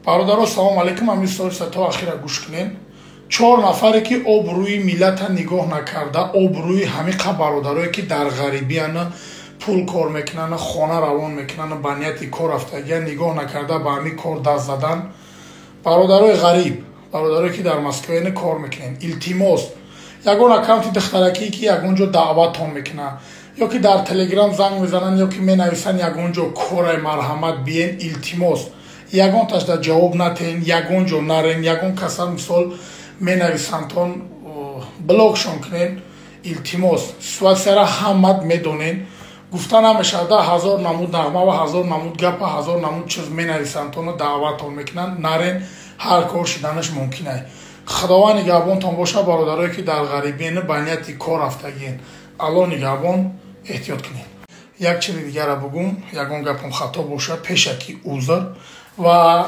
Бародаро, салом алейкум. Ҳамин сториса то ахира гӯш кунем. 4 нафаре ки обрӯи миллата нигоҳ накарда, обрӯи ҳамиқа бародарое ки дар ғарибияна пул кор мекунанд, хона равон мекунанд, ба нияти кор рафтагия нигоҳ накарда ба ҳамин кор даст задан. Бародарои ғариб, бародарое ки дар Москваена кор мекунед, илтимос, ягон аккаунти духтаракие ки ягон ҷо даъваттон мекунад, ё ки дар телеграм занг мезананд, ё ки менависанд ягон ҷо корай марҳамат биен, илтимос, ягон ташда ҷавоб натен, ягон ҷо нарен, ягон каса мисол менависандтон блокшон кунен, илтимос. Ситуатсияра ҳамат медонен, гуфта намешавад, ҳазор намуд нағма ва ҳазор намуд гапа, ҳазор намуд чиз менависандтону даъваттон мекунанд, нарен, ҳар кор шиданаш мумкин ай. Худованд нигаҳбонтон бошад, бародарое ки дар ғарибиен ба нияти кор рафтагиен. Аллоҳ нигаҳбон, эҳтиёт кунед. Як чизи дигара бугум, ягон гапам хато бошад, пешаки узр. Ва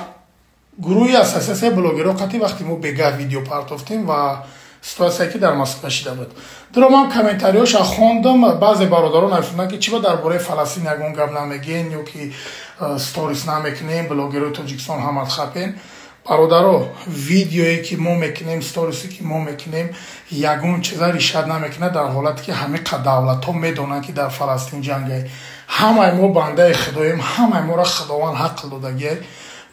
гурӯҳи ассотсиатсияи блогерҳо қатъи вақти мо бегаҳ видео партофтем ва ситуатсия ки дар Москва шида буд. Дуро ман комментариҳоша хондам, баъзе бародарон навиштанд ки чӣ ба дар бораи Фаластин ягон гап намегӯен ё ки сторис намекунем, блогерҳои Тоҷикистон ҳамат хапен. Бародаро, видеое ки мо мекунем, сторисе ки мо мекунем, ягон чиза решат намекунад дар ҳолате ки ҳамиқа давлатҳо медонанд ки дар Фаластин ҷангае. Ҳамаи мо бандаи худоем, ҳамаи моро Худованд ҳаққ додагиай.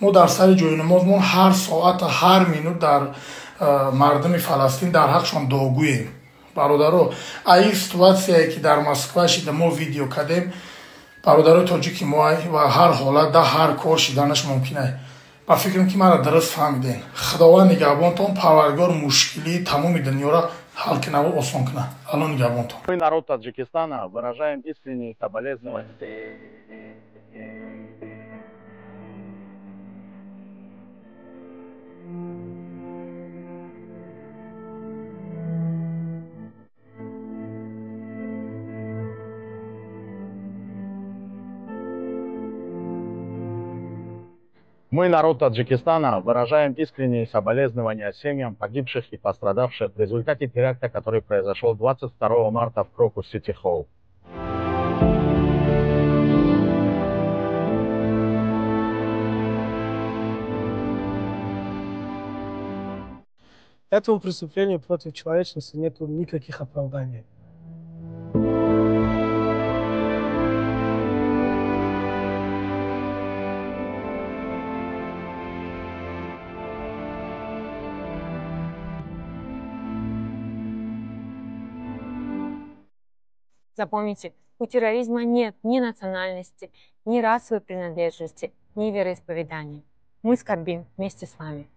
Мо дар сари ҷои намозмон ҳар соата, ҳар минут дар мардуми Фаластин дар ҳақшон дуогӯем. Бародаро, аи ситуатсияе ки дар Москва шида мо видео кардем, бародарои тоҷики мо ай ва ҳар ҳолат да ҳар кор шиданаш мумкин ай. Ба фикрам ки маро дуруст фаҳмидем. Худованд нигаҳбонтон, Парвардигор мушкилии тамоми дунёро ҳал кунад ва осон кунад. Аллоҳ нигаҳбонтон. Мы, народ Таджикистана, выражаем искренние соболезнования. Мы, народ Таджикистана, выражаем искренние соболезнования семьям погибших и пострадавших в результате теракта, который произошел 22 марта в Крокус-Сити-Холл. Этому преступлению против человечности нет никаких оправданий. Запомните, у терроризма нет ни национальности, ни расовой принадлежности, ни вероисповедания. Мы скорбим вместе с вами.